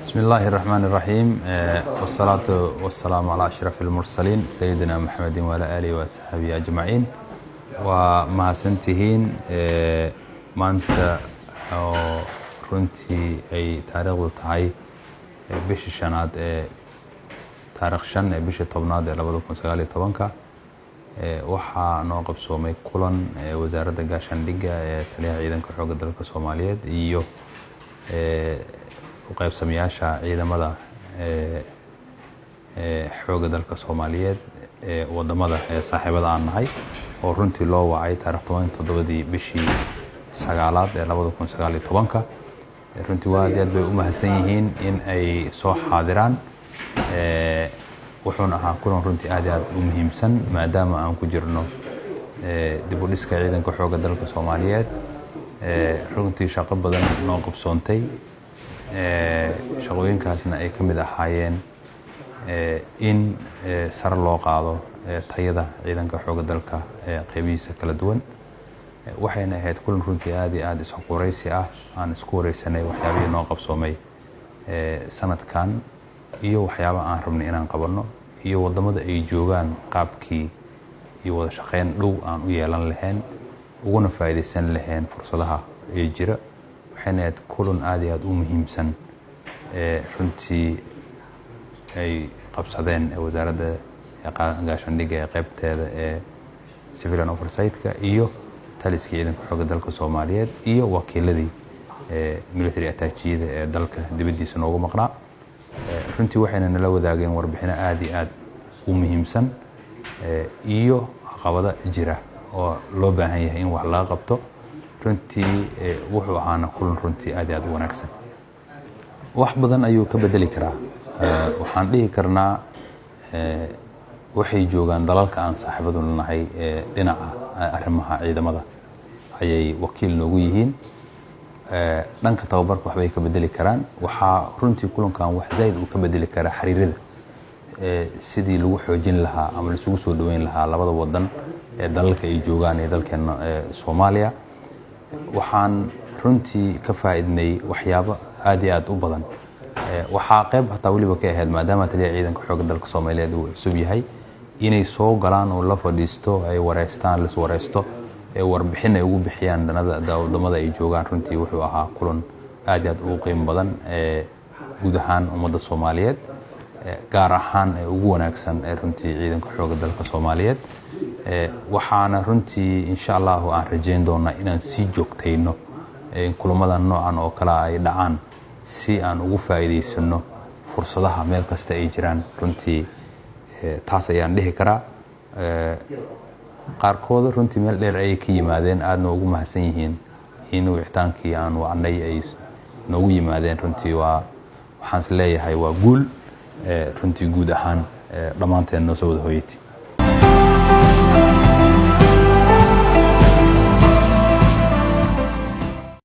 بسم الله الرحمن الرحيم، والصلاة والسلام على أشرف المرسلين سيدنا محمد وعلى آله وصحبه أجمعين. Waa mahadsantihiin. Maanta oo runtii ay taariikhdu tahay bishii shanaad ee taarikh 5 ee bishii 10aad ee 2019-ka, waxaa noo qabsoomay kulan Wasaaradda Gaashaandhigga ee Taliyaha Ciidanka Xoogga Dalka Soomaaliyeed iyo u qaybsamayaasha ciidamada Xoogga Dalka Soomaaliyeed ee wadamada ee saaxiibada aan nahay, oo runtii loo wacay taarikh 17-dii bishii sagaalaad ee 2019-ka. Runtii waa aad iyo aad bay u mahadsan yihiin in ay soo xaadiraan. Wuxuuna ahaa kulan runtii aad iyo aad u muhiimsan, maadaama aan ku jirno dib u dhiska Ciidanka Xoogga Dalka Soomaaliyeed. Runtii shaqo badan noo qabsoontay, shaqooyinkaasna ay ka mid ahaayeen in sare loo qaado tayada Ciidanka Xoogga Dalka qeybihiisa kala duwan. Waxayna ahayd kulan runtii aad iyo aad isquraysi ah, aan isku wareysanay waxyaabihii noo qabsoomay sanadkan iyo waxyaaba aan rabnay inaan qabanno iyo wadamada ay joogaan qaabkii iyo wada shaqeyn dhow aan u yeelan lahayn, uguna faa'iidaysan lahayn fursadaha ee jira. Waxayna ahayd kulan aad iyo aad u muhiimsan, runtii ay qabsadeen Wasaaradda Gaashaandhigga ee qeybteeda ee civilian oversight-ka iyo taliskii Ciidanka Xoogga Dalka Soomaaliyeed iyo wakiiladii military attachiyada ee dalka dibaddiisa noogu maqnaa. Runtii waxayna nala wadaageen warbixino aad iyo aad u muhiimsan iyo caqabado jira oo loo baahan yahay in wax laga qabto. Runtii wuxuu ahaana kulan runtii aad iyo aad u wanaagsan. Wax badan ayuu ka bedeli karaa. Waxaan dhihi karnaa waxay joogaan dalalka aan saaxiibadu nahay ee dhinaca arrimaha ciidamada ayay wakiil noogu yihiin. Dhanka tababarka waxbay ka bedeli karaan. Waxaa runtii kulankan wax zaid uu ka bedeli karaa xiriirada, sidii lagu xoojin lahaa ama laisugu soo dhaweyn lahaa labada wadan ee dalalka ay joogaan ee dalkeena Soomaaliya. Waxaan runtii ka faa'iidnay waxyaabo aad iyo aad u badan. Waxaa qayb hataa weliba ka ahayd, maadaama Taliyaha Ciidanka Xoogga Dalka Soomaaliyeed uu cusub yahay, inay soo galaan oo la fadhiisto, ay wareystaan, las wareysto, ee warbixin ay ugu bixiyaan dhanada wadamada ay joogaan. Runtii wuxuu ahaa kulan aad iyo aad ugu qiimo badan ee guud ahaan ummadda Soomaaliyeed, gaar ahaan ee ugu wanaagsan ee runtii Ciidanka Xoogga Dalka Soomaaliyeed. Waxaana runtii insha Allahu aan rajayn doonaa inaan sii joogtayno kulamadan noocan oo kale ay dhacaan, si aan ugu faa'iidaysano fursadaha meel kasta ay jiraan. Runtii taas ayaan dhihi karaa. Qaarkooda runtii meel dheer ayay ka yimaadeen, aadna ugu mahadsan yihiin in wicitaankii aan wacnay ay noogu yimaadeen. Runtii waa waxaan is leeyahay waa guul runtii guud ahaan dhammaanteen noo soo wada hooyatay.